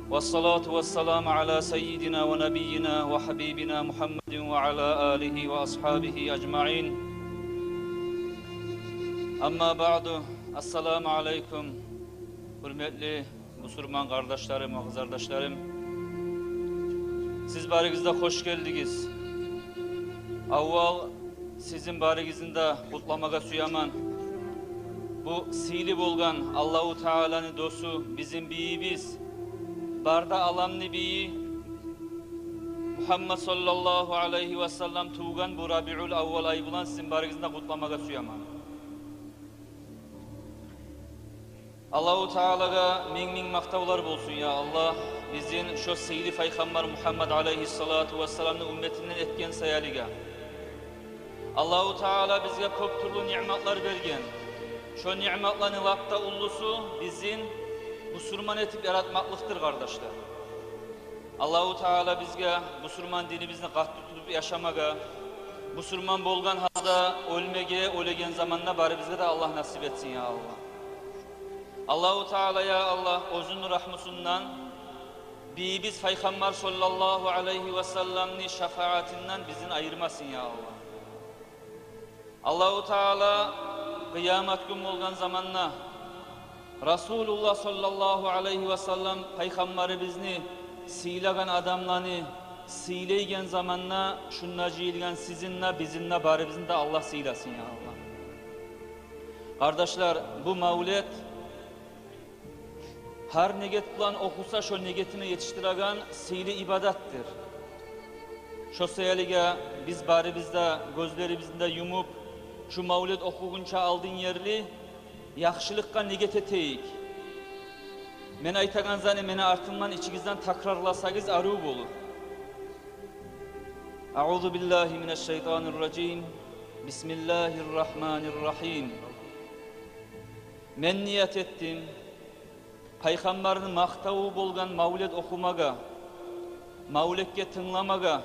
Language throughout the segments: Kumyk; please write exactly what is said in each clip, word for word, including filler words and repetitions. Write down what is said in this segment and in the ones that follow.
والصلاة والسلام على سيدنا ونبينا وحبيبنا محمد وعلى آله وأصحابه أجمعين. أما بعد. السلام عليكم. Гьюрметли бусурман къардашларым ва къызардашларым, сиз барыгъыз да хош гелдигиз. Аввал сизин барыгъызны да къутламагъа сюемен. Бу сыйлы болгъан Аллагьу Тааланы досу, бизин бийибиз, бары да аламны бийи Мугьаммад саллаллагьу алайгьи ва саллам тувгъан бу Рабиул Аввал ай булан сизин барыгъызны да къутламагъа сюемен. Аллагьу Таалагъа минг-минг макътавлар болсун, я Аллагь, бизин шо сыйлы пайхаммар Мугьаммад алайгьиссалату вассаламны умметинден этген саялыгъа. Аллагьу Таала бизге кёп тюрлю ниъматлар берген. Шо ниъматланы лап да уллусу бизин бусурман этип яратмакълыкъдыр, къардашлар. Аллагьу Таала бизге бусурман динибизни къатты тутуп яшамагъа, бусурман болгъан гьалда оьлмеге, оьлеген заманда барыбызгъа да Аллагь насип этсин, я Аллагь. Аллагьу Таала, я Аллагь, оьзюню рагьмусундан бийибиз пайхаммар саллаллагьу алайгьи ва салламны шафаатындан бизин айырмасын, я Аллагь. Аллагьу Таала къыямат гюн болгъан заманда Расулуллагь саллаллагьу алайгьи ва саллам пайхаммарыбызны сыйлагъан адамланы сыйлайгъан заманда шунда жыйылгъан сизин де, бизин де, барыбызны да Аллагь сыйласын, я Аллагь. Къардашлар, бу мавлет гьар негет булан охуса, шо негетине етишдиреген сыйлы ибадатдыр. Шо саялыгъа биз барыбыз да гёзлерибизни де юмуп, шу мавлет охугъунча алдын ерли яхшылыкъгъа негет этейик. Мен айтагъан затны мени артымдан ичигизден такрарласагъыз, арив болур. أعوذ بالله من الشيطان الرجيم. بسم الله الرحمن الرحيم. Мен ният этдим пайхаммарны макътаву болгъан мавлет охумагъа, мавлетге тынгламагъа,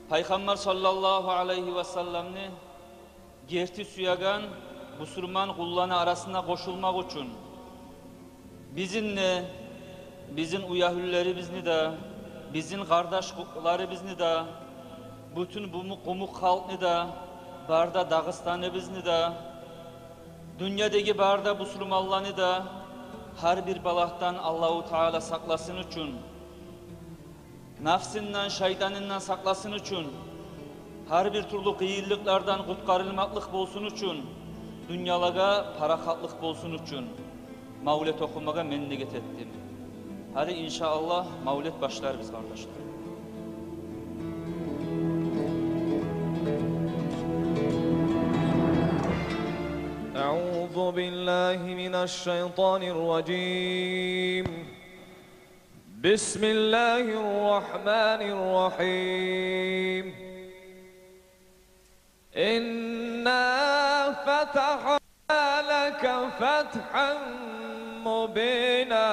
пайхаммар саллаллагьу алайгьи ва салламны герти сюеген бусурман къулланы арасына къошулмакъ учун. Бизин де, бизин уьягьлюлерибизни де, бизин къардашларыбызны да, бютюн бу къумукъ халкъны да, бары да Дагъыстаныбызны да, дюньядагъы бары да бусурманланы да гьар бир балагьдан Аллагьу Таала сакъласын учун, нафсындан, шайтанындан сакъласын учун, гьар бир тюрлю къыйынлыкълардан къутгъарылмакълыкъ болсун учун, дюньялагъа парахатлыкъ болсун учун мавлет охумагъа мен ният этдим. Гьали, иншааллагь, мавлет башларбыз, къардашлар. أعوذ بالله من الشيطان الرجيم. بسم الله الرحمن الرحيم. إنا فتحنا لك فتحا مبينا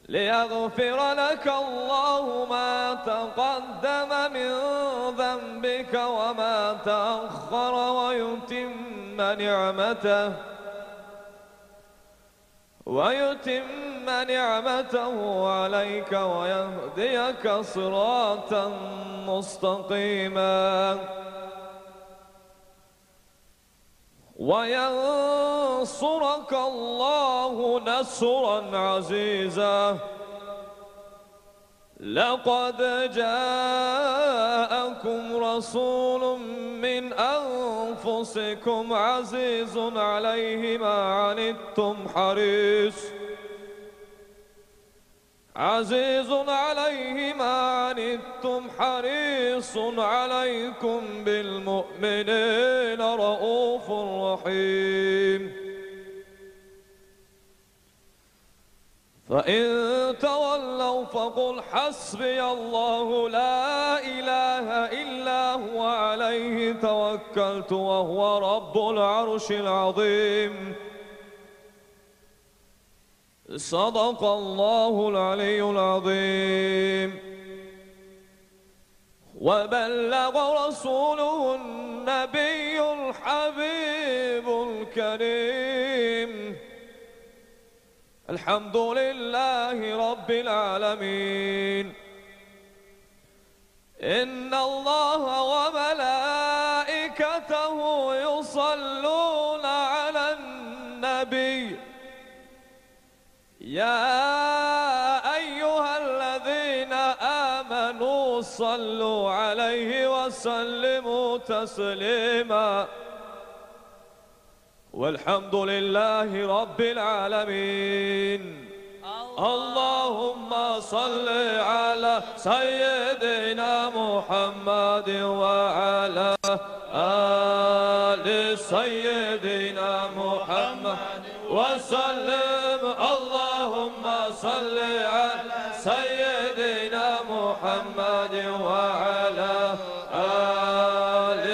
ليغفر لك الله ما تقدم من ذنبك وما تأخر ويتم نعمته ويتم نعمته عليك ويهديك صراطا مستقيما. وينصرك الله نصرا عزيزا. لقد جاءكم رسول من أنفسكم عزيز عليه ما عنتم حريص، عزيز عليه ما عنتم حريص عليكم بالمؤمنين رءوف رحيم. فإن تولوا فقل حسبي الله لا إله إلا هو عليه توكلت وهو رب العرش العظيم. صدق الله العلي العظيم. وبلغ رسوله النبي الحبيب الكريم الحمد لله رب العالمين. إن الله وملائكته يصلون على النبي. يا أيها الذين آمنوا صلوا عليه وسلموا تسليما. والحمد لله رب العالمين. اللهم صل على سيدنا محمد وعلى آل سيدنا محمد وسلم. اللهم صل على سيدنا محمد وعلى آل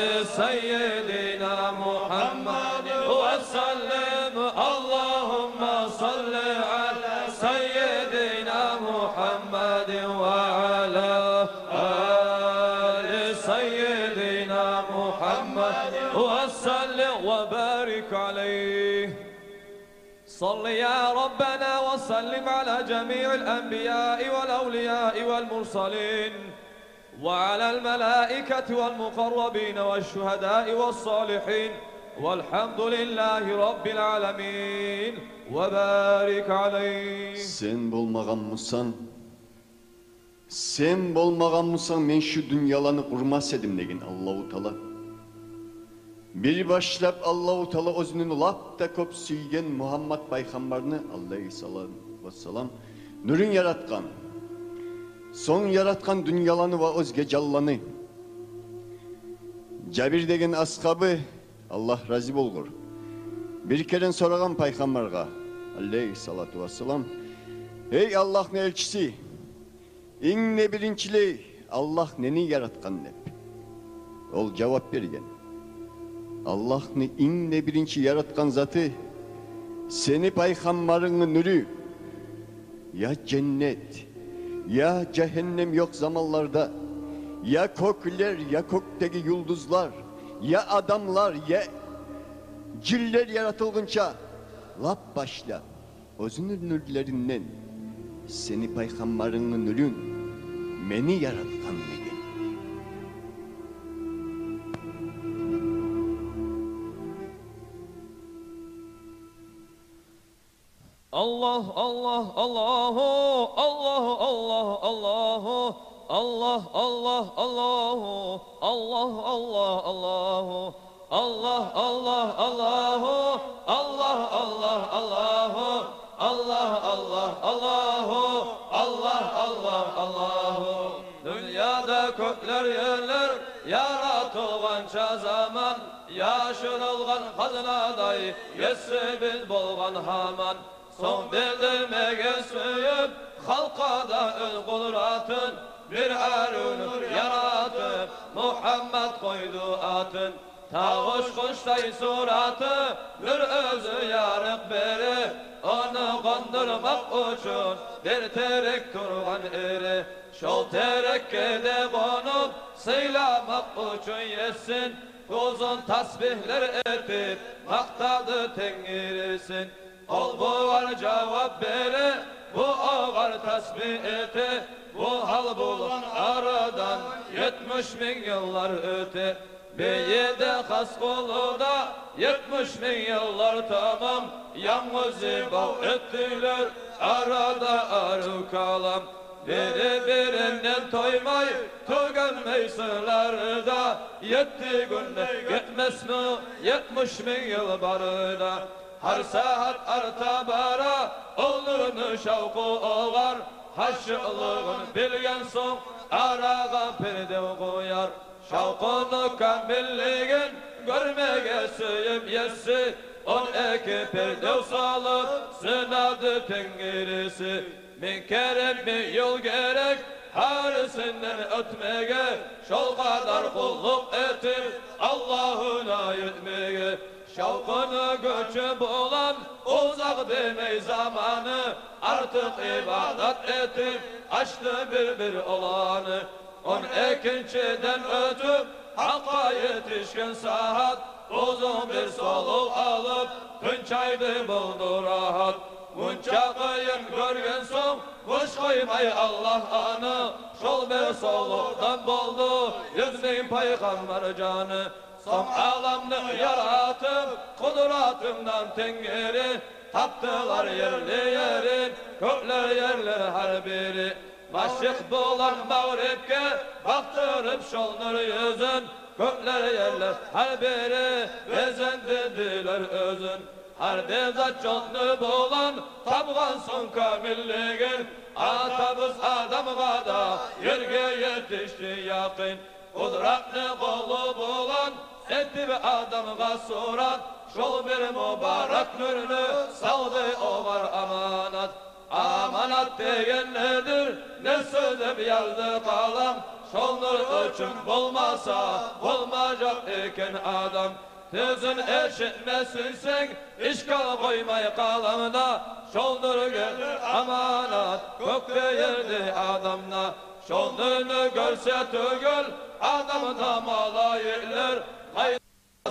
سيدنا محمد وسلم. اللهم صل على سيدنا محمد وعلى آل سيدنا محمد وسلم وبارك عليه. صل يا ربنا وسلم على جميع الأنبياء والأولياء والمرسلين وعلى الملائكة والمقربين والشهداء والصالحين والحمد لله رب العالمين وبارك عليه. Сен болмагъан бусанг, сен болмагъан бусанг, мен шу дюньяланы къурмас эдим, деген Аллагьу Таала. Бир башлап Аллагьу Таала оьзюню лап да кёп сюйген Мугьаммат пайхаммарны, алейгьиссалату вассалам, нюрюн яратгъан. Сонг яратгъан дюньяланы ва оьзге жанланы. Жабир деген асгьабы, Аллагь рази болгъур, бир керен сорагъан пайхаммаргъа, алейгьиссалату вассалам: «Эй Аллагьны элчиси, инг де биринчилей Аллагь нени яратгъан?» — деп. Ол жавап берген: «Аллагьны инг де биринчи яратгъан заты — сени пайхаммарынгны нюрю. Я женнет, я жагьаннем ёкъ заманларда, я кёклер, я кёкдеги юлдузлар, я адамлар, я жинлер яратылгъынча, лап башлап оьзюню нюрлеринден сени пайхаммарынгны нюрюн мени яратгъан», — деген. Аллагь, Аллагь, Аллагьу, Аллагь, Аллагь, Аллагьу, Аллагь, Аллагь, Аллагьу, Аллагь, Аллагь, Аллагьу, Аллагь, Аллагь, Аллагьу, Аллагь, Аллагь, Аллагьу, Аллагь, Аллагь, Аллагьу, Аллагь, Аллагь, Аллагьу. Дюньяда кёклер, ерлер яратылгъанча заман, яшырылгъан хазнадай есибиз болгъан гьаман. Сонг билдирмеге сююп халкъгъа да оьз къудратын, бир арив нюр яратып, Мугьаммат къойду атын. Тавуш къушдай сураты, нюр оьзю ярыкъ бере, ону къондурмакъ учун бир терек тургъан эре. Шол терекге де къонуп, сыйламакъ учун есин, узун тасбигьлер этип, макътады Тенгирисин. Ол бугъар жавап бере, бу огъар тасбигь эте, бу гьал булан арадан етмиш минг йыллар оьте. Бийиде, Хасбулуда етмиш минг йыллар тамам, янгыз ибадат этдилер, арада арив калам. Бири-биринден тоймай, тюгенмей сырлары да, етти гюнде етмесми етмиш минг йыл бары да. Гьар сагьат арта бара ол нюрню шавкъу огъар, гьашыкълыгъын билген сонг арагъа пердев къояр. Шавкъуну камиллигин гёрмеге сююп еси, он эки пердев салып сынады Тенгириси. Минг керен минг йыл герек гьарисинден оьтмеге, шол къадар къуллукъ этип Аллагьуна етмеге. Шавкъуну гючю булан узакъ демей заманы, артыкъ ибадат этип ачды бир-бир оланы. Он экинчиден оьтюп, Гьакъгъа етишген сагьат, узун бир солув алып, тынчайды болду рагьат. Мунча къыйын гёрген сонг, къуш къоймай Аллагь аны, шол бир савлукъдан болду юз минг пайхаммар жаны. Сонг аламны яратып, къудратындан Тенгири, тапдылар ерли ерин кёклер, ерлер гьар бири. Машрикъ булан Магърибге бакъдырып шол нур юзюн, кёклер, ерлер гьар бири безендирдилер оьзюн. Гьар де зат жокъну булан тапгъан сонг камиллигин, атабыз Адамгъа да ерге етишди якъин. Къудратны къолу булан этип Адамгъа сурат, шол бир мубарак нюрню салды огъар аманат. Аманат деген недир, не сёз деп язды къалам, шол нур учун болмаса, болмажакъ экен адам. Тюзюн эшитме сюйсенг, ишкал къоймай къаламда, шол нур гелир аманат кёкде, ерде адамда. Шол нурну гёрсе тюгюл адамда малайиклер, къай-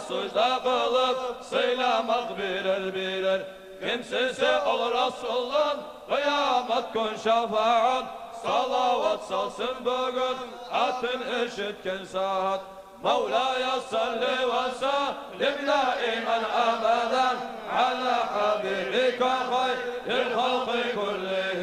сужда къылып сыйламакъ бирер-бирер. Ким сюйсе ол Расулдан къыямат гюн шафагьат, салават салсын бугюн атын эшитген сагьат. مولاي صل وسلم دائما أبدا على حبيبك خير الخلق كلهم.